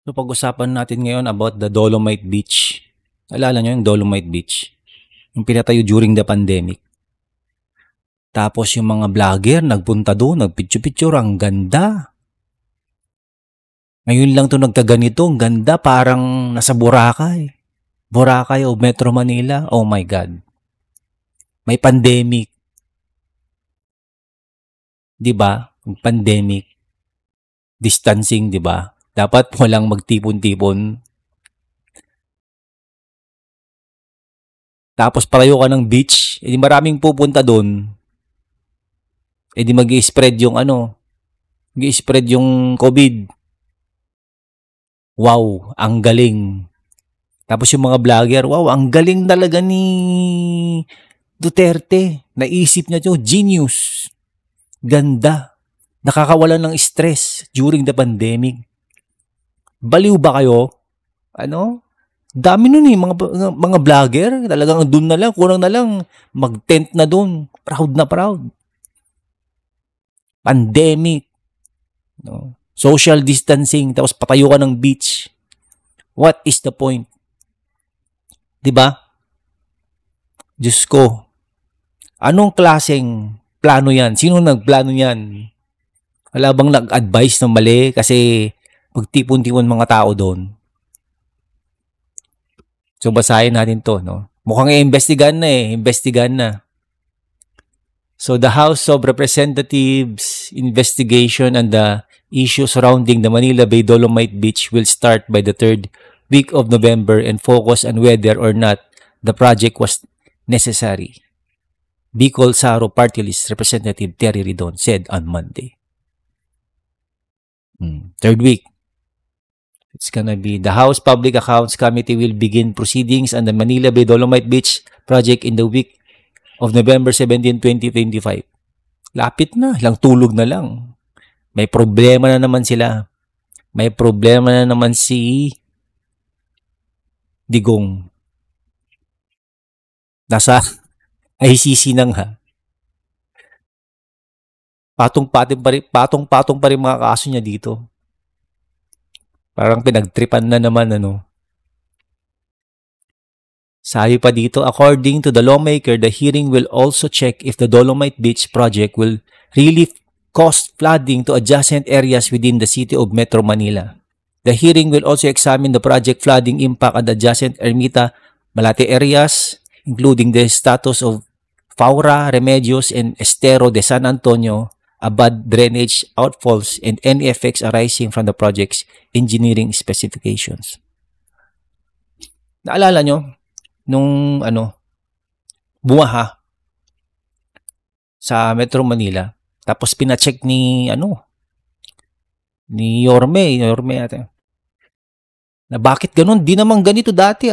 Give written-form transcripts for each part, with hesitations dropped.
So pag-usapan natin ngayon about the Dolomite Beach. Alala nyo yung Dolomite Beach? Yung pinatayo during the pandemic. Tapos yung mga vlogger nagpunta doon, nagpicture-picture, ang ganda. Ngayon lang to nagkaganito, ang ganda, parang nasa Boracay. Boracay o Metro Manila, oh my God. May pandemic. Diba? Pandemic. Distancing, diba? Dapat walang magtipon-tipon. Tapos palayo ka ng beach, edi maraming pupunta doon. Edi mag-i-spread yung mag-i-spread yung COVID. Wow, ang galing. Tapos yung mga vlogger, wow, ang galing talaga ni Duterte. Naisip niya to, genius. Ganda. Nakakawalan ng stress during the pandemic. Baliw ba kayo? Dami nun mga vlogger. Talagang doon na lang, kurang na lang, mag-tent na doon. Proud na proud. Pandemic. No? Social distancing, tapos patayo ka ng beach. What is the point? Diba? Diyos ko. Anong klaseng plano yan? Sino nagplano yan? Wala bang nag-advise na mali kasi magtipon-tipon mga tao doon? So basahin natin to, no? Mukhang iimbestigahan na. So the House of Representatives investigation and the issue surrounding the Manila Bay Dolomite Beach will start by the third week of November and focus on whether or not the project was necessary. Bicol Saro Party List Representative Terry Ridon said on Monday. Third week. It's gonna be the House Public Accounts Committee will begin proceedings on the Manila Bay Dolomite Beach project in the week of November 17, 2025. Lapit na, lang tulog na lang. May problema na naman sila. May problema na naman si Digong. Nasa ICC nang ha. Patong-patong pa rin mga kaso niya dito. Parang pinagtripan na naman, Sabi pa dito, according to the lawmaker, the hearing will also check if the Dolomite Beach project will really cause flooding to adjacent areas within the city of Metro Manila. The hearing will also examine the project flooding impact on the adjacent Ermita, Malate areas, including the status of Faura, Remedios, and Estero de San Antonio, Abad drainage outfalls, and any effects arising from the project's engineering specifications. Naalala nyo, nung bumaha sa Metro Manila, tapos pina-check ni Yorme ate, na bakit ganun? Di naman ganito dati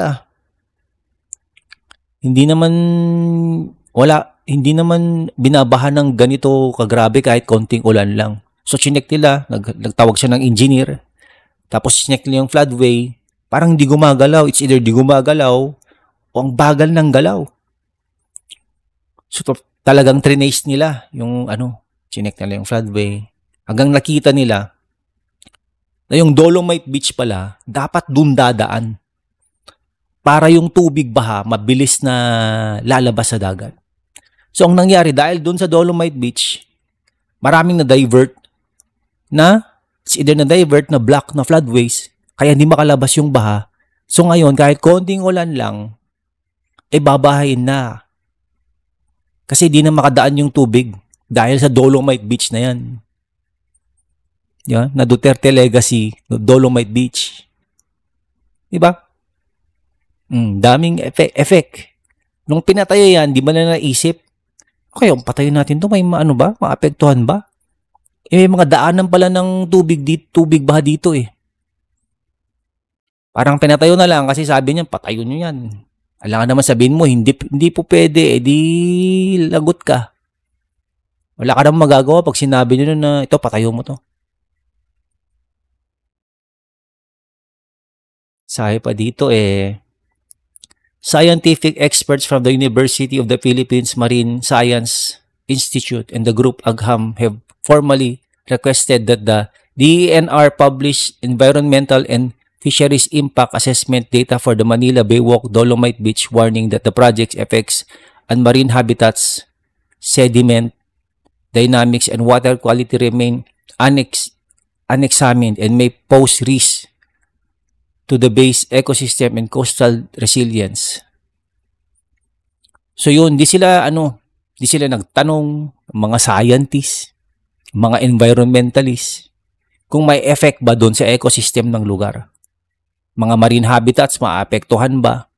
Hindi naman binabahan ng ganito kagrabe kahit konting ulan lang. So chinek nila, nagtawag siya ng engineer, tapos chinek nila yung floodway, parang hindi gumagalaw. It's either di gumagalaw o ang bagal ng galaw. So talagang trinace nila yung chinek nila yung floodway, hanggang nakita nila na yung Dolomite Beach pala dapat dun dadaan para yung tubig baha mabilis na lalabas sa dagat. So ang nangyari, dahil dun sa Dolomite Beach, maraming na-divert it's either na-divert na block na floodways, kaya hindi makalabas yung baha. So ngayon, kahit konting ulan lang, babahayin na. Kasi di na makadaan yung tubig dahil sa Dolomite Beach na yan. Na Duterte legacy, Dolomite Beach. Diba? Daming effect. Nung pinatayo yan, di ba na naisip, okay, patayin natin to, may maapektuhan ba? May mga daanan pala ng tubig baha dito Parang pinatayo na lang kasi sabi niya, patayo nyo yan. Alam naman sabihin mo, hindi po pwede, di lagot ka. Wala ka naman magagawa pag sinabi nyo na ito, patayo mo to. Sabi pa dito scientific experts from the University of the Philippines Marine Science Institute and the group AGHAM have formally requested that the DENR publish environmental and Fisheries Impact Assessment data for the Manila Baywalk Dolomite Beach, warning that the project's effects on marine habitats, sediment, dynamics, and water quality remain unexamined and may pose risk to the bay's ecosystem and coastal resilience. So yun, di sila nagtanong, mga scientists, mga environmentalists, kung may effect ba doon sa ecosystem ng lugar. Mga marine habitats, maapektuhan ba?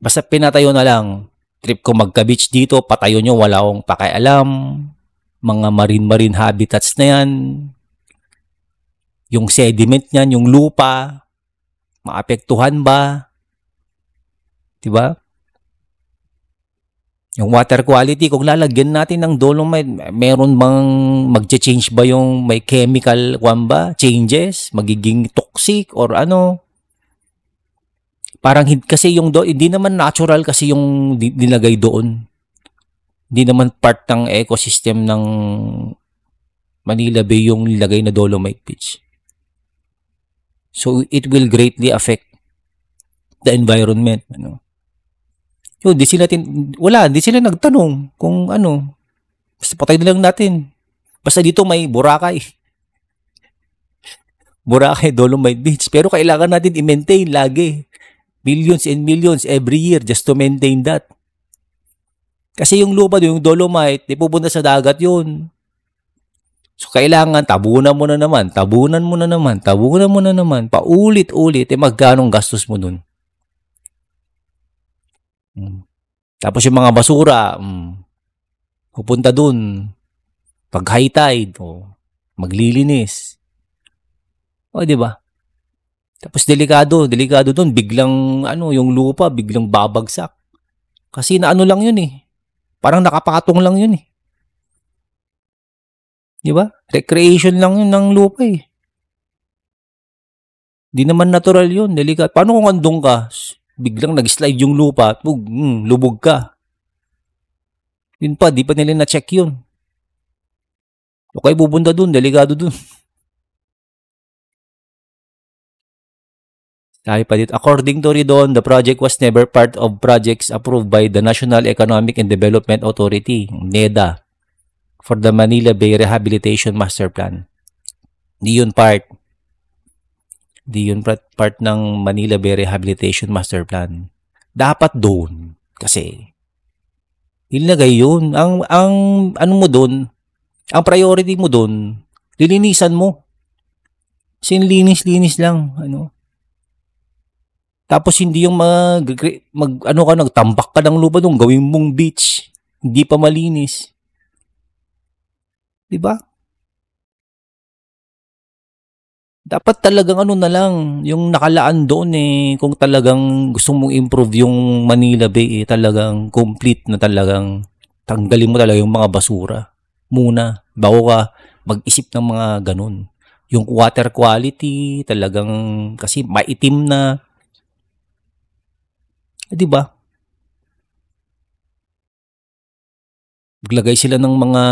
Basta pinatayo na lang. Trip ko magka-beach dito, patayo nyo, wala akong pakialam. Mga marine habitats na yan. Yung sediment niyan, yung lupa, maapektuhan ba? Diba? Yung water quality, kung lalagyan natin ng dolomite, meron bang mag-change ba yung may chemical changes? Magiging toxic or ano? Parang kasi yung hindi naman natural kasi yung nilagay doon. Hindi naman part ng ecosystem ng Manila Bay yung nilagay na Dolomite Beach. So it will greatly affect the environment, ano. So, di sila nagtanong kung ano. Basta patay na lang natin. Basta dito may Boracay. Boracay, Dolomite Beach. Pero kailangan natin i-maintain lagi. Millions and millions every year just to maintain that. Kasi yung lupa doon, yung Dolomite, di pupunta sa dagat yun. So, kailangan tabunan mo na naman. Paulit-ulit. Magkano gastos mo dun? Tapos yung mga basura, pupunta dun. Pag high tide, maglilinis. Di ba? Tapos delikado dun, biglang yung lupa biglang babagsak. Kasi lang yun eh. Parang nakapatong lang yun eh. Di ba? Recreation lang yun ng lupa eh. Di naman natural yun, delikado. Paano kung andun ka? Biglang nag-slide yung lupa at lubog ka. Yun pa, di pa nila na-check yun. Okay, pupunta dun, delikado dun. Sabi pa dito, according to Ridon, the project was never part of projects approved by the National Economic and Development Authority, NEDA, for the Manila Bay Rehabilitation Master Plan. Di yun part ng Manila Bay Rehabilitation Master Plan. Dapat doon kasi ilagay yun. Ang mo doon, ang priority mo doon, lilinisan mo. Linis lang, Tapos hindi yung nagtambak ka ng lupa doon, gawin mong beach, hindi pa malinis. 'Di ba? Dapat talagang na lang, yung nakalaan doon kung talagang gusto mong improve yung Manila Bay talagang complete na talagang tanggalin mo talaga yung mga basura muna bago ka mag-isip ng mga ganun. Yung water quality talagang kasi maitim na. 'Di ba? Maglagay sila ng mga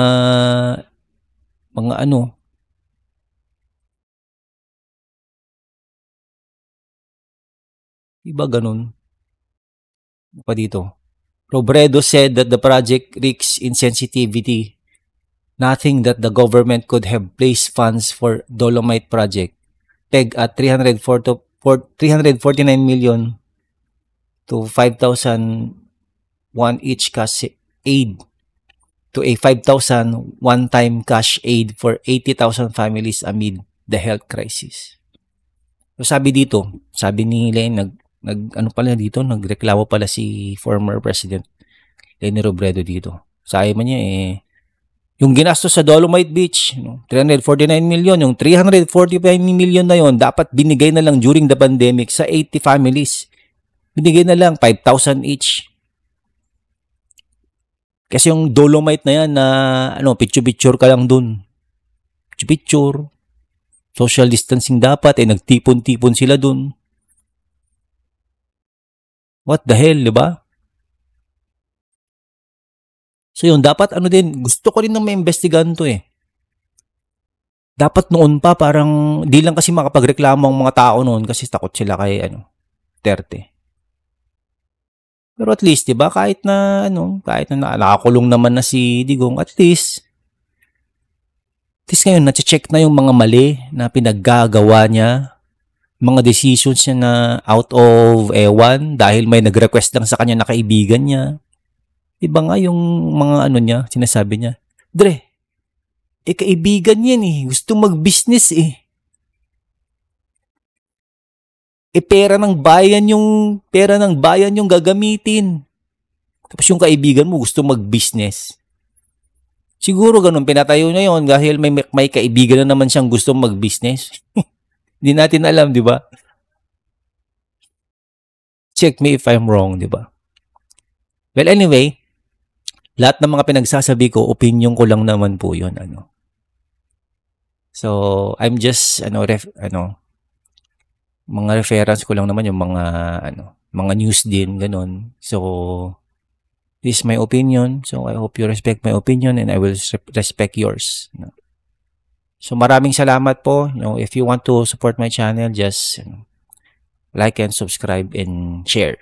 Iba ganun. Pa dito. Robredo said that the project risks insensitivity. Nothing that the government could have placed funds for Dolomite project. Peg at 349 million to 5,001 each cash aid to a 5,000 one-time cash aid for 80,000 families amid the health crisis. So sabi ni Len, nagreklamo pala si former President Leni Robredo dito. Sabi man niya yung ginastos sa Dolomite Beach, 349 million, yung 345 million na yon dapat binigay na lang during the pandemic sa 80 families. Binigay na lang 5,000 each. Kasi yung Dolomite na yan na picture-picture ka lang dun. Picture. Social distancing dapat nagtipon-tipon sila dun. What the hell, di ba? So yun, dapat din, gusto ko rin na may investigahan to Dapat noon pa parang di lang kasi makapagreklamo ang mga tao noon kasi takot sila kay Duterte. Pero at least 'di ba kahit na nakakulong naman na si Digong, at least ngayon na-check na yung mga mali na pinaggagawa niya, mga decisions niya na out of ewan dahil may nag-request lang sa kanya na kaibigan niya. Iba nga yung mga niya, sinasabi niya, Dre, kaibigan yan gusto mag-business pera ng bayan yung gagamitin. Tapos yung kaibigan mo gusto mag-business. Siguro ganun pinatayo niya yon dahil may kaibigan na naman siyang gusto mag-business. Hindi natin alam, di ba? Check me if I'm wrong, di ba? Well, anyway, lahat ng mga pinagsasabi ko, opinion ko lang naman po yun. So, I'm just, mga reference ko lang naman yung mga news din, ganun. So, this is my opinion. So, I hope you respect my opinion and I will respect yours. So, maraming salamat po. If you want to support my channel, just like and subscribe and share.